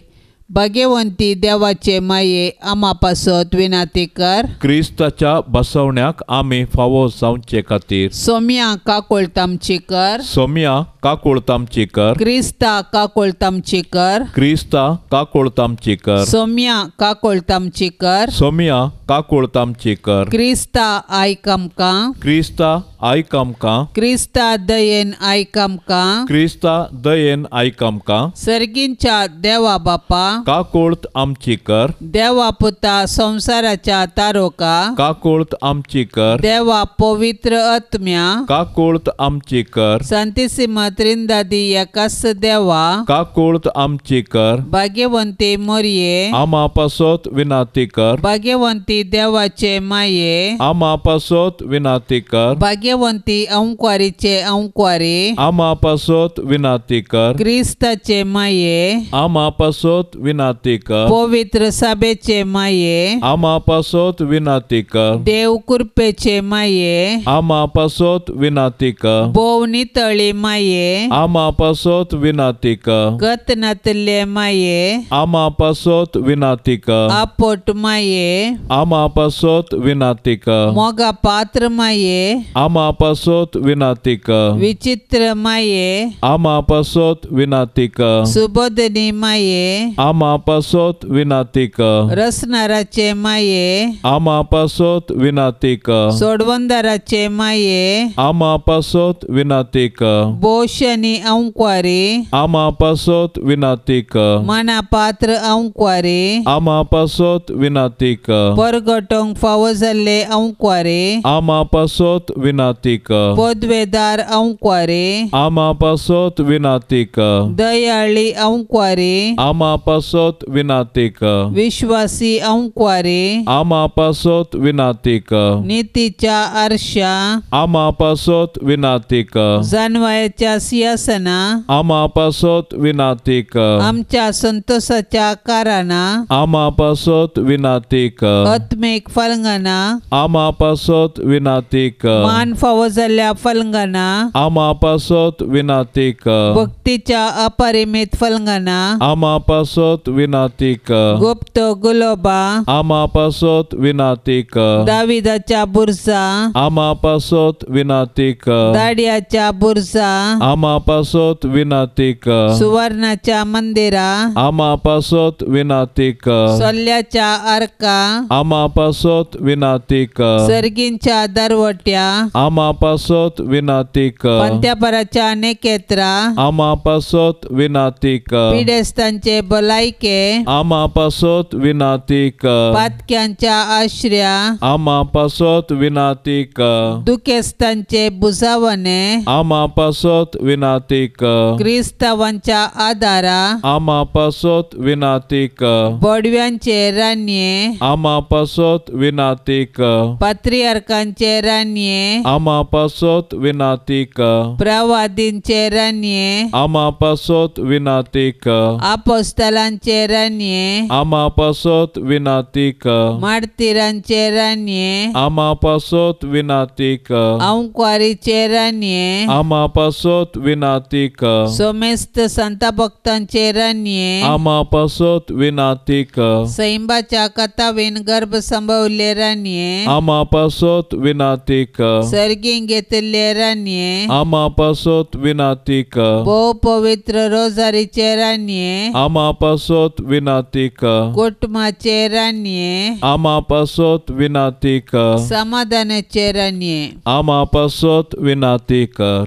भाग्यवंती देवाचे माये, आमा पासत विनाती कर. क्रिस्ताच्या बसवण्याक आमी फावो जावचे खातीर सोम्या काकुळट आमची कर. सोम्या काकुळट आमची कर. क्रिस्ता काकुळट आमची कर. क्रिस्ता काकुळट आमची कर. सोम्या काकुळट आमची कर. सोम्या काकुळट आमची कर. क्रिस्ता आयक आमकां. क्रिस्ता आयक आमकां. क्रिस्ता दयेन आयक आमकां. क्रिस्ता दयेन आयक आमकां. सर्गींच्या देवा बापा काकुळट आमची कर. देवा पुता संवसाराच्या तारोका काकुळट आमची कर. देवा पवित्र आत्म्या काकुळट आमची कर. सांतिसिमा त्रिंदादी एकाच देवा काकुळट आमची कर. भाग्यवंती मोरये आमा पासत विनाती कर. भाग्यवंती देवाचे माये आमा पासत विनाती कर. भाग्यवंती अंकवारीचे अंकवारी आमा पासत विनाती कर. क्रिस्ताचे माये आमा पासत विनाती कर. पवित्र सभेचे माये आमा पासत विनाती कर. देव कृपेचे माये आमा पासत विनाती कर. भोव नितळी माये आमा पासत विनाती कर. गत नातले माये आमा पासत विनाती कर. आपोट माये आमा पासत विनाती कर. मोगा पात्र माये आमा पासत विनाती कर. विचित्र माये आमा पासत विनाती कर. सुबोधनी माये आमा पासत विनाती कर. रसनाराचे माये आमा पासत विनाती कर. सोडवंदाराचे माये आमा पासत विनाती कर. बोशनी अंकवारी आमा पासत विनाती कर. मना पात्र अंकवारी आमा पासत विनाती कर. परगटोंक फावो जाल्ले अंकवारी आमा पासत विनाती कर. पदवेदार अंकवारी आमा पासत विनाती कर. दयाळी अंकवारी आमा पासत विनाती कर. विश्वासी अंकवारी आमा पासत विनाती कर. नितीच्या आरशा आमा पासत विनाती कर. जानवायाच्या सिंहासना आमा पासत विनाती कर. आमच्या संतोषाच्या कारणा आमा पासत विनाती कर. आत्मीक फलंगना आमा पासत विनाती कर. मान फावो जाल्ल्या फलंगना आमा पासत विनाती कर. भक्तीच्या अपरिमित फलंगना आमा पासत विनाती कर. गुप्त गुलोबा आमा पासत विनाती कर. दाविदाच्या बुरजा आमा पासत विनाती कर. दाडियाच्या बुरजा आमा पासत विनाती कर. सुवर्णाच्या मंदिरा आमा पासत विनाती कर. सोल्याच्या अर्का आमा पासत विनाती कर. सर्गींच्या दरवट्या आमा पासत विनाती कर. पंत्यापराच्या नेकेत्रा आमा पासत विनाती कर. पिडेस्तांचे भलायके आमा पासत विनाती कर. पातक्यांच्या आश्र्या आमा पासत विनाती कर. दुखेस्तांचे बुजावणे आमा पासत विनाती कर. क्रिस्तावांच्या आदारा आमा पासत विनाती कर. बोडव्यांचे रानये आमा पासत विनाती कर. पात्रियार्कांचे रानये आमा पासत विनाती कर. प्रवादींचे रानये आमा पासत विनाती कर. आपोस्तलांचे रानये आमा पासत विनाती कर. मार्तिरांचे रानये आमा पासत विनाती कर. अंकवारीचे रानये आमा पासत विनाती कर. सोमेस्त संता भक्तांचे रानये आमा पासत विनाती कर. सैंबाच्या कथावीन गर्भ संभवले रानये आमा पासत विनाती कर. सर्गीं घेतिल्ले रानये आमा पासत विनाती कर. भोव पवित्र रोजारीचे रानये आमा पासत विनाती कर. कुटुंबाचे रानये आमा पासत विनाती कर. समाधानाचे रानये आमा पासत विनाती कर.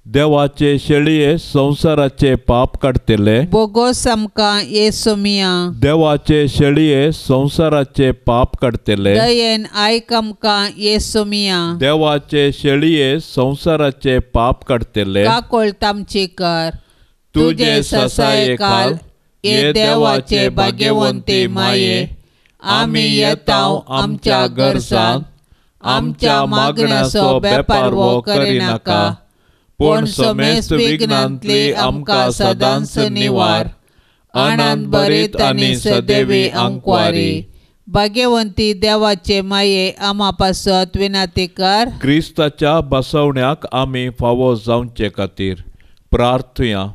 देवाचे शेळये संवसाराचे पाप काडटले, बोगोस आमकां ये सोमिया। देवाचे शेळये संवसाराचे पाप काडटले, दयेन आयक आमकां ये सोमिया। देवाचे शेळये संवसाराचे पाप काडटले, काकोळत आमची कर। तुजे ससाये खाल ये देवाचे भाग्यवंती माये, आमी येताव आमच्या गरजांत, आमच्या मागण्याचो बेपारवो करिनाका, पूण समेस्त विघ्नांतली आमकां सदांच निवार। आनंद भरीत आनी सदैवी आंकवारी। भाग्यवंती देवाचे माये, आमा पासत विनंती कर। क्रिस्ताच्या बसवण्याक आमी फावो जावचे खातीर प्रार्थुया।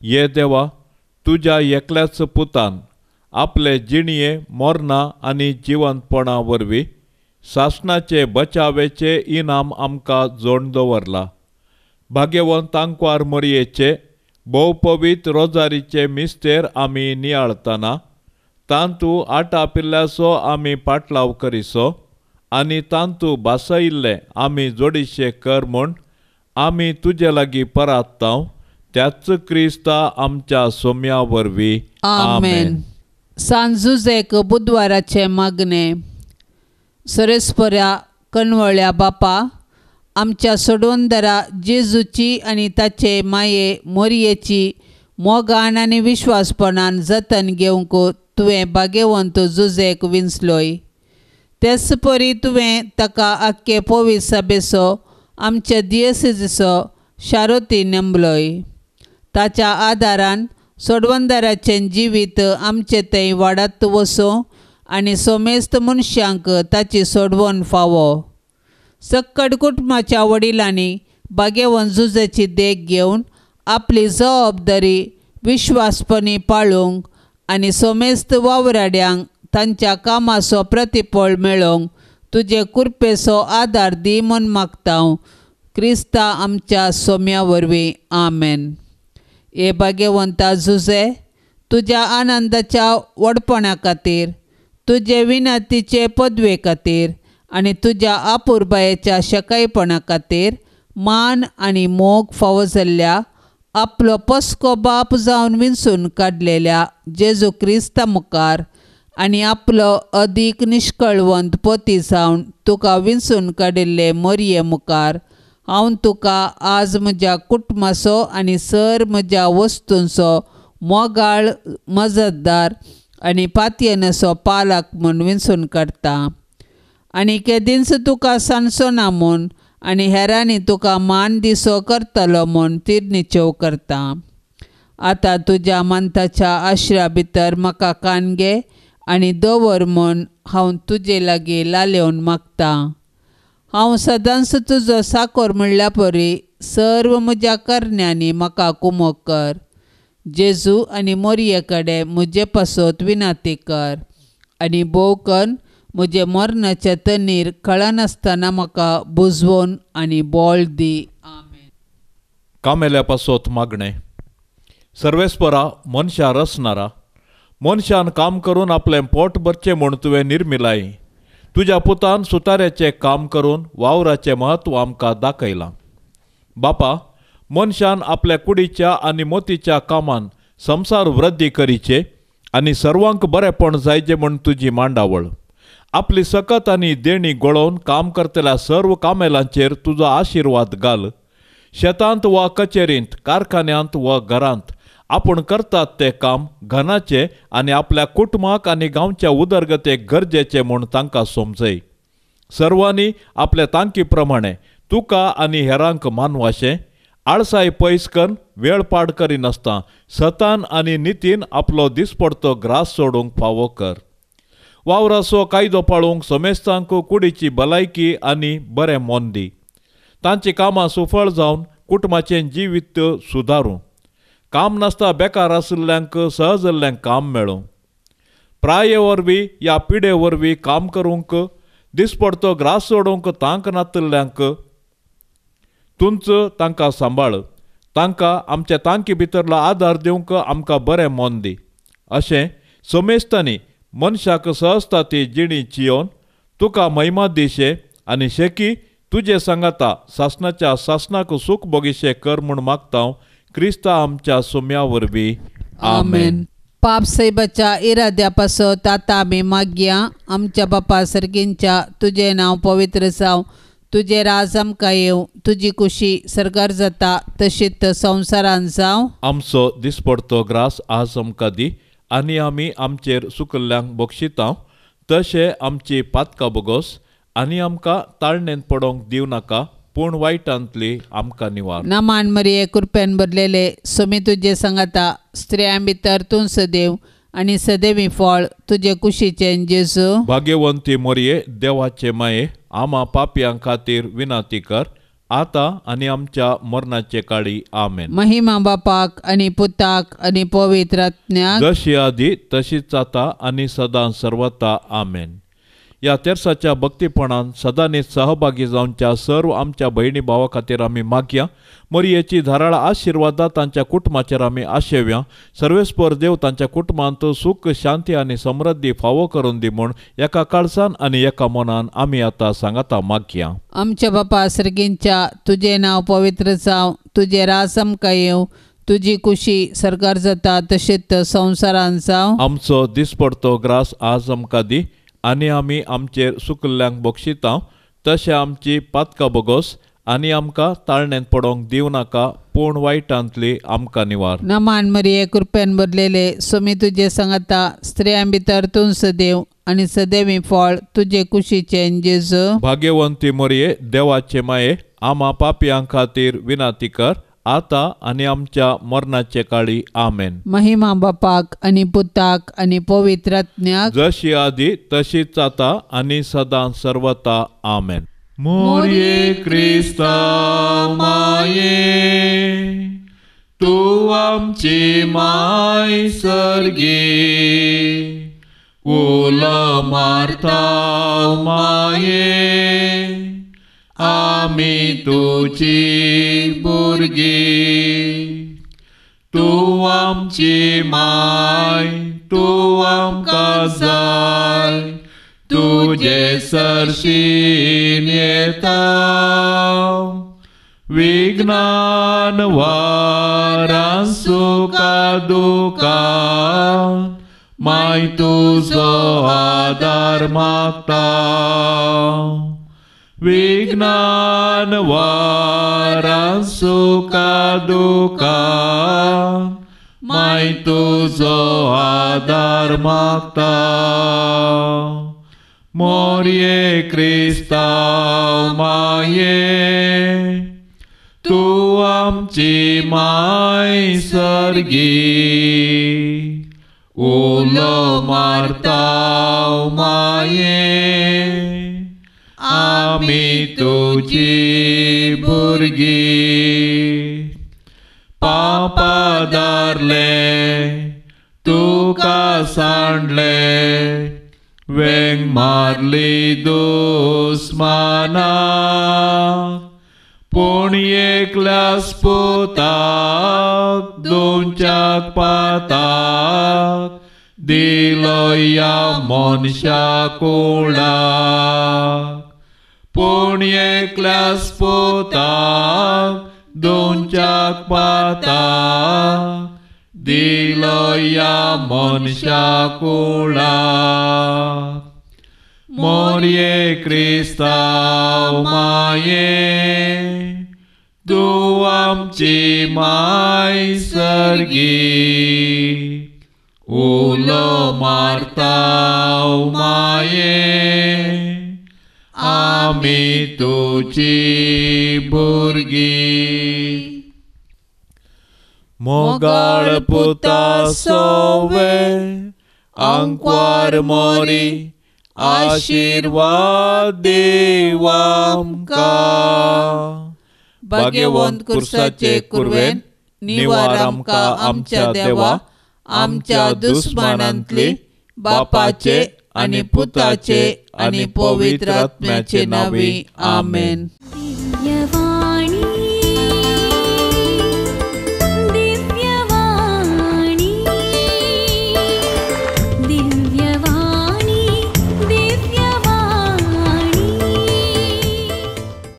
ये देवा, तुज्या एकल्याच पुतान आपले जिणये मरणां आनी जिवंतपणा वरवीं सासणाचे बचावेचे इनाम आमकां जोड दवरला। भाग्यवंत आंकवार मरयेचे भोवपवीत रोजारीचे मिस्तेर आमी नियाळतना तांतू आटा पिल्ल्याचो आमी पाटलाव करिसो आनी तांतू भासयिल्ले आमी जोडीशे कर म्हूण आमी तुजे लागीं परात्ताव, त्याच क्रिस्ता आमच्या सोम्या वरवीं। आमेन। सांजुजेक बुधवाराचे मागणे। सरेस्पऱ्या कणवळ्या बापा, आमच्या सोडवंदरा जेजूची आनी ताचे माये मोरयेची मोगान आनी विश्वासपणान जतन घेवंक तुवें भाग्यवंत जुजेक विंचलोय। तेच परी तुवें ताका आख्खे पोवी सभेचो आमच्या दियेसेजीचो शारोती नेमलोय। ताच्या आदारान सोडवंदराचें जिवीत आमचे थंय वाडत वचूं आनी सोमेस्त मनशांक ताची सोडवण फावो। सक्कड कुटुंबाच्या वडिलांनी भाग्यवंत जुजेची देख घेवन आपली जबाबदारी विश्वासपणी पाळूंक आनी सोमेस्त वावराड्यांक तांच्या कामाचो प्रतिफळ मेळोवंक तुजे कृपेचो आदार दी म्हूण मागता। क्रिस्ता आमच्या सोम्या वरवीं। आमेन। हे भाग्यवंता जुजे, तुज्या आनंदाच्या व्हडपणा खातीर, तुजे विनंतीचे पदवे खातीर आनी तुज्या अपुरबायेच्या शकायपणा खातीर मान आनी मोग फावो जाल्ल्या आपलो पस्को बाप जावन विंचून काडलेल्या जेजू क्रिस्ता मुखार आनी आपलो अदीक निश्कळवंत पती जावन तुका विंचून काडिल्ले मोरये मुखार हांव तुका आज म्हज्या कुटुंबाचो आनी सर म्हज्या वस्तूंचो मोगाळ मजतदार आनी पातयेनाचो पालक म्हूण विंचून काडटा आनी केदींच तुका सांडचो ना म्हूण आनी हेरांनी तुका मान दिसो करतलो म्हूण तिरनिचेव करता। आतां तुज्या मानताच्या आश्रा भितर म्हाका कान घे आनी दवर म्हूण हांव तुजे लागीं लालेवन मागता। हांव सदांच तुजो साकोर म्हणल्या परी सर्व म्हज्या करण्यांनी म्हाका कुमोक कर। जेजू आनी मोरये कडेन म्हजे पासत विनंती कर आनी भोव करून म्हजे मरणाचे तनीर कळनासतना म्हाका बुजवून आनी बोळ दी। आमेन। कामेल्या पासत मागणें। सर्वेस्परा मनशां रचणारा, मनशान काम करून आपलें पोट भरचें म्हूण तुवें निर्मिलाय। तुज्या पुतान सुताऱ्याचें काम करून वावराचें म्हत्व आमकां दाखयलां। बापा, मनशान आपल्या कुडीच्या आनी मोतीच्या कामान संवसार वृद्धी करीचे आनी सर्वांक बरेपण जायचें म्हूण तुजी मांडावळ। आपली सकत आनी देणी गळोवन काम करतल्या सर्व कामेलांचेर तुजो आशिर्वाद घाल। शेतांत वा कचेरींत, कारखान्यांत वा घरांत आपूण करतात तें काम घनाचें आनी आपल्या कुटुंबाक आनी गांवच्या उदरगतेक गरजेचें म्हूण तांकां समजय। सर्वांनी आपल्या तांकी प्रमाणे तुका आनी हेरांक मानवाशें आळसाय पयस करून वेळ पाड करिनासतना सतान आनी नितीन आपलो दिसपडतो ग्रास सोडूंक फावो कर। वावराचो कायदो पाळूंक समेस्तांक कुडीची भलायकी आनी बरें मन दी। तांची कामां सुफळ जावन कुटुंबाचें जिवीत सुदारूं। काम नासता बेकार आशिल्ल्यांक सहजल्ल्यांक काम मेळूं। प्राये वरवीं या पिडे वरवीं काम करूंक दिसपडतो ग्रास सोडूंक तांक नातिल्ल्यांक तुंच तांकां सांबाळ। तांकां आमच्या तांकी भितरलो आदार दिवंक आमकां बरें मन दी। अशें समेस्तांनी मनशाक सहजता ती जिणी जियोवन तुका महिमा दिशे आनी शेकी तुजे सांगाता सासनाच्या सासनाक सूख बोगिशे कर म्हूण मागता क्रिस्ता आमच्या सोम्या वरवीं. आमेन. पाप सैबाच्या इराद्या पासत आतां आमी मागया. आमच्या बापा सर्गींच्या तुजें नांव पवित्र जावं, तुजें राज आमकां येवं, तुजी कुशी सर्गार जाता तशीच संवसारान जावं. आमचो दिसपडतो ग्रास आज आमकां दी आनी आमी आमचेर सुकल्ल्यांक बक्षिता तशें आमची पातकां बोगोस आनी आमकां ताळणेंत पडोंक दिवं नाका पूण वायटांतली आमकां निवार. नमान मरिये कृपेन भरलेले सोमी तुजे सांगाता, स्त्रियां भितर तूं सदैव आनी सदैवी फळ तुजे कुशीचें जेजू. भाग्यवंती मरिये देवाचे माये आमा पापयां खातीर विनंती कर आतां आनी आमच्या मरणाचे काळी. आमेन. महिमा बापाक आनी पुताक आनी पवित्र आत्म्याक, जशी आदी तशीच आतां आनी सदां सर्वता. आमेन. ह्या तेर्साच्या भक्तीपणान सदांनी सहभागी जावच्या सर्व आमच्या भयणी भावा खातीर आमी मागया. मरियेची धाराळ आशिर्वादा तांच्या कुटुंबाचेर आमी आशेवया. सर्वेस्पर देव तांच्या कुटुंबांत सूख शांती आनी समृद्धी फावो करून दी म्हूण एका काळसान आनी एका मनान आमी आतां सांगाता मागया. आमच्या बापा सर्गींच्या तुजें नांव पवित्र जावं, तुजें राज आमकां येवं, तुजी कुशी सर्गार जाता तशीच संवसारान जावं. आमचो दिसपडतो ग्रास आज आमकां दी आनी आमी आमचेर सुकल्ल्यांक बक्षिता तशें आमची पातकां बोगोस आनी आमकां ताळणेंत पडोंक दिवं नाका पूण वायटांतली आमकां निवार. नमान मरिये कृपेन भरलेले सोमी तुजे सांगाता, स्त्रियां भितर तूं सदैव आनी सदैवी फळ तुजे कुशीचें जेजू. भाग्यवंती मरिये देवाचे माये आमा पापयां खातीर विनंती कर आतां आनी आमच्या मरणाचे काळी. आमेन. महिमा बापाक आनी पुताक आनी पवित्र आत्म्याक, जशी आदी तशीच आतां आनी सदां सर्वता. आमेन. मोरये क्रिस्ता माये तूं आमची माय सर्गी, उलो मारता माये आमी तुजी भुरगीं. तूं आमची माय तूं आमकां जाय, तुजे सरशीन येता विज्ञान वारां सुखा दुखां माय तुजो आदार मागता. विज्ञान वारां सुखा दुखां माय तुजो आदार मागता. मोरये क्रिस्ता माये तूं आमची माय सर्गी, उलो मारता माये आमी तुजी भुरगीं. पापा दारले तुका सांडले वेंग मारली दुस्माना, पूण एकल्याच पुताक दोनच्याक पाताक दिलो ह्या मनशा कुळाक. पूण एकल्याच पुताक दोनच्याक पाताक दिलो ह्या मनशा कुळाक. मोरये क्रिस्ता माये तूं आमची माय सर्गी, उलो मारता माये आमी तुजी भुरगीं. मोगाळ पुता सोवे आंकवार मोरी आशिर्वाद देव आमकां. भाग्यवंत कुर्साचे कुर्वेन निवार आमकां आमच्या देवा आमच्या दुस्मानांतली बापाचे आनी पुताचे आनी पवित्र आत्म्याचे नांवी. आमेन. दिव्यवाणी.